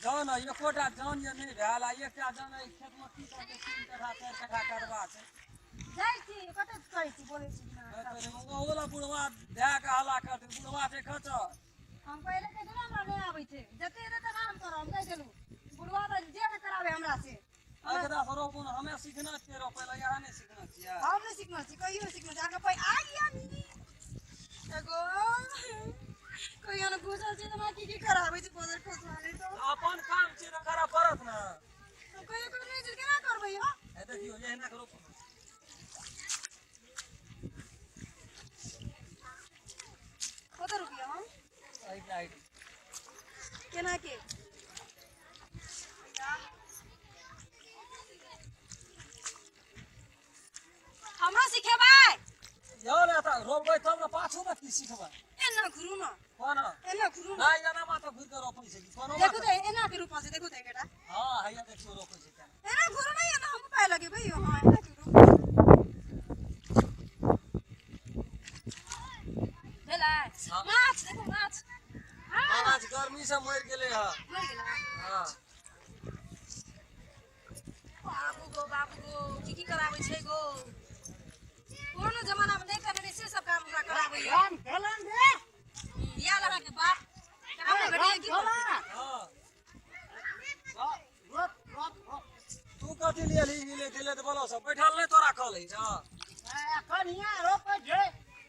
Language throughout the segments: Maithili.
जन एकोटा जन जे नहि भेल आ एकटा जन एहि खेतमे की करतै? 3 कट्ठा 4 कट्ठा करबा छै। जाइ छी, कतऽ करै छी, बोलै छी? ओहो बुढ़वा धए कऽ हल्ला करतै। बुढ़वा छै खचर। हम पहिले कहि देलहुँ, हमरा नहि आबै छै। जते हेतै तेना हम करब। हम कहि देलहुँ, बुढ़वा तऽ जे नहि कराबै हमरा से। एकरा से रोपू ने। हमे सीखना छियै रोपै लए, यहाँ नहि सीखना छियै। हम नहि सीखने छी, कहियो नहि सीखने छी। अहाँके आइ यानी एगो कहियो ने घुसल छी तऽ हमरा की की कराबै छै बजर खसवा तऽ। अपन काम छै तऽ करऽ पड़त ने। हम कहियो करने छी, केना करबै यौ? हे देखियौ, एहिना कऽ रोपू। कतऽ रुकियो हम? एहि आइ। केना के? हमरो सिखेबै? यौ ने तऽ रोपबै तब ने, पाछू मे की सिखबै? एना घुरू ने। कोना? एना घुरू ने। नहि, एना माथा घुरि कऽ रोपै छै की कोनो? देखू तऽ, एना के रूपा छै, देखू तऽ एकटा। हँ, हैया देखियौ, रोपै छै केना। एना घुरू नहि, एना हम पाय लगेबै यौ। हँ, एना के रूप भेलै। हाँ। माछ देखू, माछ, हाँ। माछ गर्मी से मरि गेलै हँ। मरि गेलै? हँ। बाबू गो, बाबू गो, की की कराबै छै गो? पुरानो जमाना मे नहि करने से सब काम हमरा कराबै। राम खेलन रे। इएह अहाँके बाप काम नहि भेटैए की करतै? हँ। रोप, रोप, रोप। तू कथी लिए हिले दिले तऽ बोलो सब बैठल नहि तोरा कहलै छ। एखन हियाँ रोपै छै।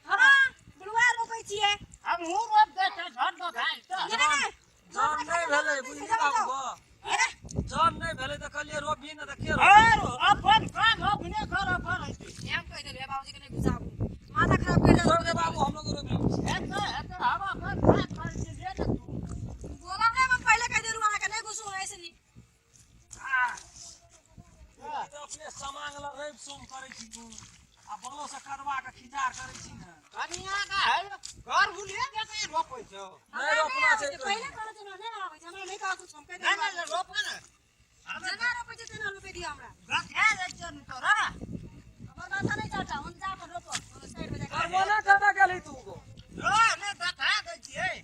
हँ, बुढ़वा रोपै छियै। हमहूँ रोप दै छै, झट दऽ भए जेतै। नहि, नहि। जन नहि भेलै, बुझली बाबू गो? हे। जन नहि भेलै तऽ कहलियै रोपबी ने तऽ के रोपतै? और अपन काम अपने करऽ पड़ै छै। हम कहि देलियै बाबूजी के, नहि घुसाबू, माथा खराब करि छोड़ देलक। दे बाबू, हम लोग रोपि लेबै। हेतै, हेतै, हम अपन काम करै छी, ले ने तू। बोलब नहि। हम पहिले कहि देलहुँ अहाँके, नहि घुसू ऐसे नीक। तऽ अपने सामांग लग रवि सोम करै छी तू आ बलो से कदवा के खिचार करै छी ने। कनिया का है घर भुलिए जेतै, रोपै छौ। नहि रोपना छै। पहिले कहै छै, नहि आबै छै हमरा, नहि कहू कुछ। हम कहि नहि। देलहुँ। नहि, रोपऽ ने। जेना रोपै छै तेना रोपे दिअ हमरा। गठा जाइ छै ने तोरा। हमर माथा नहि चाटा, हम जा अपन रोपब साइड मे जाके। करबो ना कतऽ गेली तू गो? रो ने, देखा दै छियै।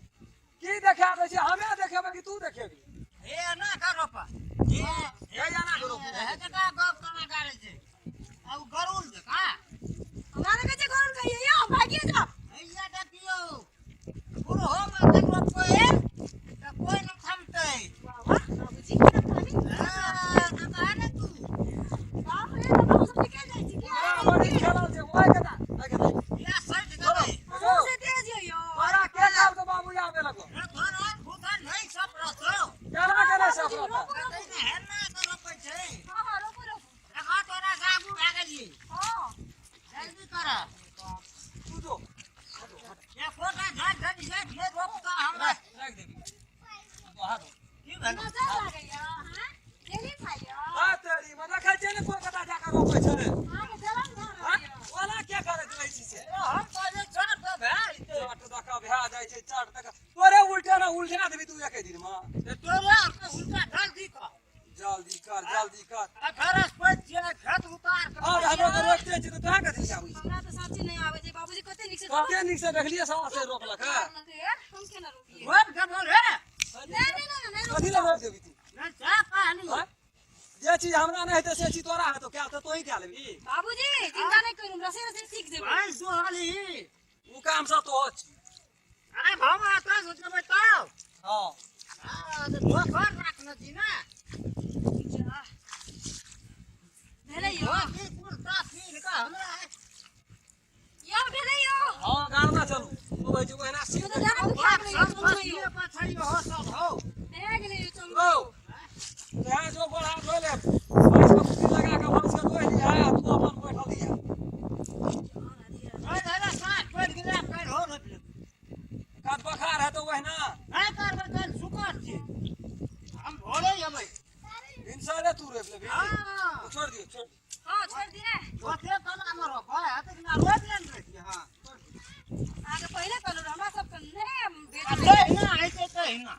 की देखा दै छी? हमे देखेबै कि तू देखेबी? हे, ना कर रोपा हे। हे, जाना के रोपू। हे, जका गप केना करै छै आ उ गरुल जका। हमरा देखै छै गरुड़ कहियै यौ, भागिए जाउ। हैया देखियौ, बुढ़ो माथा रोपबै तऽ कोइ नहि थमतै। वाह वाह बाबूजी, केना खाली। हाँ, कता ने तू। बाप रे, तऽ बाबू सब निकलि जाइ छी की? बड़ा बड़ी खेलल छै ओइ के दा, ओइ के दा। या सटि गेलै। हमहूँ तेज यौ। तोरा के कहलको बाबू आबे लगो? रे, तोरा भूखल नहि सब रहतौ। केना केना सब रहता? कतै ने हेना के रोपै छै। हँ हँ, रोपू, रोपू। देखा, तोरा से आगू भए गेलियै। हँ। जल्दी कर। तू जो। एकोटा झट झट झट नहि रोपता हमरा। राख देबी हाथ। की भेल? नजर लागैया हाँ, डेली खाइया। आ तेरी मे देखै छियै ने, कोई कता जाके रोपै छै। अहाँके जलन भऽ हाँ? रहल यऽ। ओना के करैत रहै छी से? हम कहलियै चढ़ तऽ भए जेतै। चट दऽ कऽ भए जाइ छै, चट दऽ कऽ। तोरे उल्टे ने उल्टा देबी तू एके दिन मे। तऽ तोरे आरके उल्टा जल्दी कर। जल्दी कर, जल्दी कर। आ बरस्पति छियै, खेत उतार कऽ। और हमरो के रोपिते छी तऽ तोरा कथी आबै छै? हमरा तऽ साँचे नहि आबै छै। बाबूजी कते नीक से कते नीक से देखलियै, सवा से रोपलक है। हम केना रोपियै? रोपि देबौ रे। नहि, नहि, नहि, नहि। कथी लए रोपि देबी तू? नहि, जा कहली। हाँ? जे चीज हमरा नहि हेतै से चीज तोरा हेतौ क्या? तऽ तोही कए लेबही। बाबूजी, चिंता नहि करू, रसे रसे सीख जेबै। भैंस दोहली। ओ काम सब तो छी। अरे, हम एतऽ से जेबै तब। हँ। हाँ, तऽ नौकर राखने छी ने। जा। भेलै यौ? धोती कुर्ता पीन्ह कऽ हमरा। यौ, भेलै यौ? हँ, गाड़ना चलू। ओ कहै छै ओहिना सीख। से तऽ जाना दुखा गेलै यौ, चलू यौ। पर छै हो सब हौ। भए गेलै यौ, चलू। गौ यहाँ जो गोड़ हाथ धो ले, भैंस के कुट्टी लगा के भैंस के धोइ लिहा आ तू अपन बैठल दिहा। अरे अरे, साँझ पड़ि गेलै, आब काल्हि हो रोपि लेबै। कद बखार हेतौ ओहिना। नहि करबै, काल्हि शुक्र छी, हम भोरे अबै। भिनसरे तू रोपि लेबही? हाँ। छोड़ दियौ, छोड़ दियौ। हँ, छोड़ि दिए। ओते कलामे रोपै हेतै कि ना? रोपि लेने रहियै, हँ। अहाँके पहिले कहलहुँ, हमरा सबके नहि आ भेज। जहिना हेतै तहिना।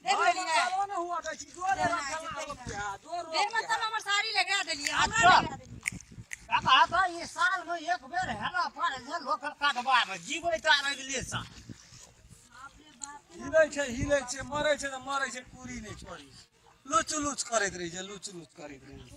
देख लेलियै। चलो ने, हुआ दै छी, जोर रोप दिहा, जोर रोप देह में दिहा। तब हमर साड़ी लगा देलियै हमरा। अच्छा। लगा देलियै। काका, तऽ ई सालमे एक बेर हेलऽ पड़ै छै लोक कटबामे, जीबै तऽ अगिले साल। बाप रे बाप। हिलै छै, हिलै छै, मरै छै तऽ मरै छै, कुरी नहि छोड़ै छै। लुच लुच करैत रहै छै, लुच लुच करैत रहै छै।